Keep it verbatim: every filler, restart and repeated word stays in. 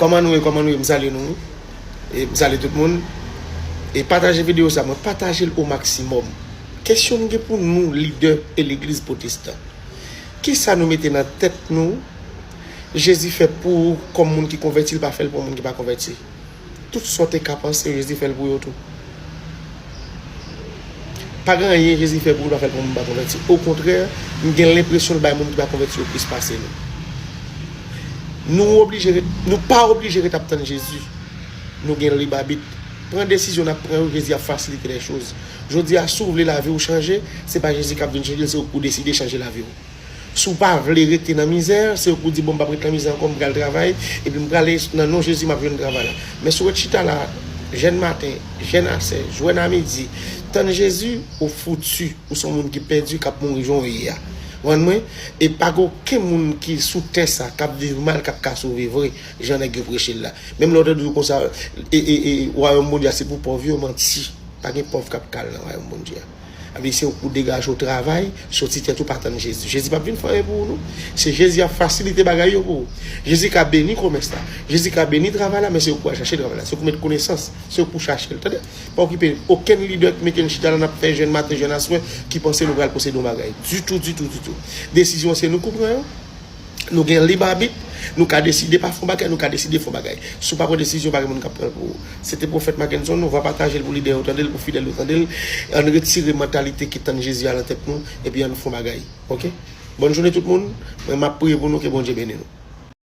Kòman nou ye, kòman nou ye, m salye nou. E m salye tout moun. E pataje videyo sa, mwen pataje l o maksimòm. Kesyon m gen pou nou, lidè e legliz pwotestan. Kisa nou mete nan tèt nou, Jezi fè pou ou kòm moun ki konvèti, l pa fè l pou moun ki pa konvèti? Tout sa w te ka panse, Jezi fè l pou yo tou. Pa gen anyen Jezi fè pou ou, l pa fè l pou moun pa konvèti. Okontrè, m gen lenpresyon l bay moun ki pa konvèti yo plis pase nou. Nou oblije ret, nou pa oblije ret ap tann Jezi. Nou gen lib abit. Pran desizyon n ap pran yo, Jezi ap fasilite lè choz. Jodi a, si w vle lavi w chanje, se pa Jezi k ap vin chanje l, se ou k pou deside chanje lavi w. Si w pa vle rete nan mizè, se ou k pou di, bon, m p ap ret nan mizè ankò, m pral travay, epi m prale nan non Jezi, m ap jwenn travay la. Men si w ret chita la, jèn maten, jèn aswè, jwè nan midi, tann Jezi, ou fouti, ou se yon moun ki pèdi, k ap mouri jan w ye a. Konprann mwen? E pa gen okenn moun ki sou tè sa, k ap viv mal, k ap ka sove vre, jan nèg yo preche l la. Menm lè w tande yo konsa, e, e, e, wayòm Bondye a se pou pòv yo, manti. Pa gen pòv k ap ka al nan wayòm Bondye a. Sa vle di se ou pou degaje w travay, soti tèt ou pa tann Jezi. Jezi p ap vin fè anyen pou ou non. Se Jezi ap fasilite bagay yo pou ou. Jezi ka beni komès la. Jezi ka beni travay la, men se ou pou al chache travay la. Se ou pou met konesans. Se ou pou chache l. Tande? Pa okipe okenn lidè ki mete n chita la n ap fè jèn maten, jèn aswè, ki panse nou pral posede yon bagay. Ditou, ditou, ditou. Desizyon se nou k pou pran yo. Nou gen lib abit, nou ka deside pa fè yon bagay, nou ka deside fè yon bagay. Si w pa pran desizyon, pa gen moun k ap pran l pou ou. Se te pwofèt Mackenson, nou va pataje l pou lidè yo tande l, pou fidèl yo tande l. Ann retire mantalite ki tann Jezi a nan tèt nou, epi ann fè yon bagay. Oke? Bòn jounen tout moun, mwen m ap priye pou nou, ke Bondye beni nou.